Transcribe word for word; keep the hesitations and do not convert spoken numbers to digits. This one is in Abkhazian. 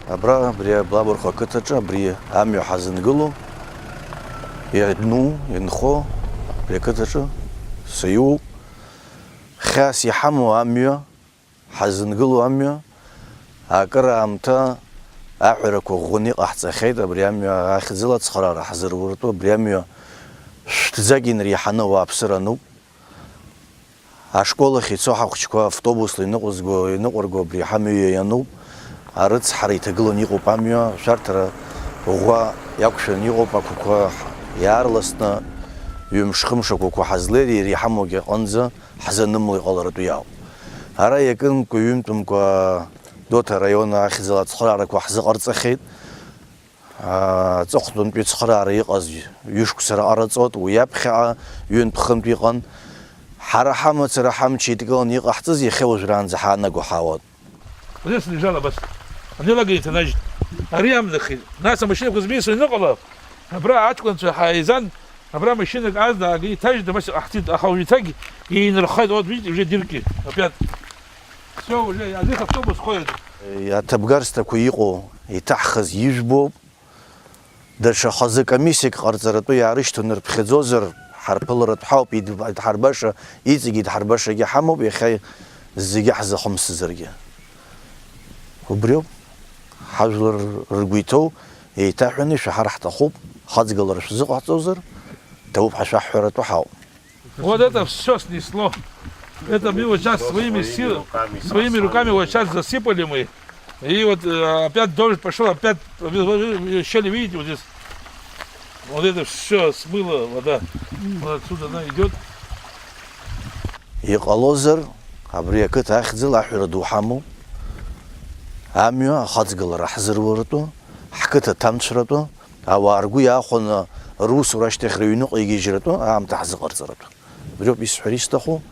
Абра, абри Блабархәа ақыҭаҿы, абри амҩа ҳазынгыло, иану, инхо, абри ақыҭаҿы сыҩуоуп. Хьаас иҳамоу амҩа, ҳазынгыло амҩа, акыраамҭа аҳәарақәа ӷәӷәаны иҟаҳҵахьеит, абри амҩа ахьӡала ацхыраара ҳзыруртәу, абри амҩа шәҭӡак инреиҳаны ауааԥсыра ануп. Ашкол ахь ицо ҳахәыҷқәа автобусла иныҟәызго, иныҟәырго абри ҳамҩа иануп. Арыцҳара иҭагыланы иҟоуп амҩа, ашәарҭара ӷәӷәа иақәшәаны иҟоуп ақәақәа, иаарласны ҩымш-хымш ақәақәа ҳазлеиреиҳамоугьы аҟынӡа ҳзанымло иҟаларатәы иаауп. Ара иакымкәа-ҩынтәымкәа Гәдоуҭа араион ахьӡала ацхыраарақәа ҳзыҟарҵахьеит. Аҵыхәтәантәи ацхыраара иҟаз ҩышықәса раҟара ҵуан, уи аԥхьаҟа ҩынтә-хынтә иҟан. Ҳара ҳамацара ҳамч еидкыланы иҟаҳҵаз иахьа уажәраанӡа ҳаанаго ҳаауан. Здесь лежал абас. Ани лагеит, значит, ари амнахит. Нас амашьынақәа змеисуа иныҟала, абра аҷкәынцәа ҳаизан, абра машьынак азна агы иҭажьит, абас иҟаҳҵеит, аха уажә еиҭагь иинырхеит, вот, видите, уже дырки, опять. Всё, уже, а здесь автобус ходит. Аҭабгарсҭақәа иҟоу иҭаҳхыз ижәбоуп. Даҽа хазы комиссиак ҟарҵаратәы иаарышьҭуан, рыԥхьаӡозар, ҳарԥыларатә ҳауп, идҳарбаша, иҵегь идҳарбашагьы ҳамоуп, иахьа зегьы ҳзахымсызаргьы. Убриоуп, ҳажәлар ргәы иҭоу еиҭаҳәаны ишәаҳар ҳҭахуп, хаҵгылара шәзыҟаҳҵозар, ҭабуп ҳәа шәаҳҳәаратәы ҳауп. Вот это все снесло. Это мы вот сейчас своими силами, своими руками вот сейчас засыпали мы. И вот э, опять дождь пошел, опять щели, видите, вот здесь. Вот это все смыло вода. Вот отсюда она идет. Иҟалозар, абри ақыҭа ахьӡала аҳәара ду ҳамоуп. Амҩа ахаҵгылара ҳзыруратәы, ҳқыҭа ҭамцәратәы, ауаа ргәы иаахәаны русура ашьҭахь рыҩныҟа игьежьратәы аамҭа ҳзыҟарҵаратәы. Убриоуп исҳәар исҭаху,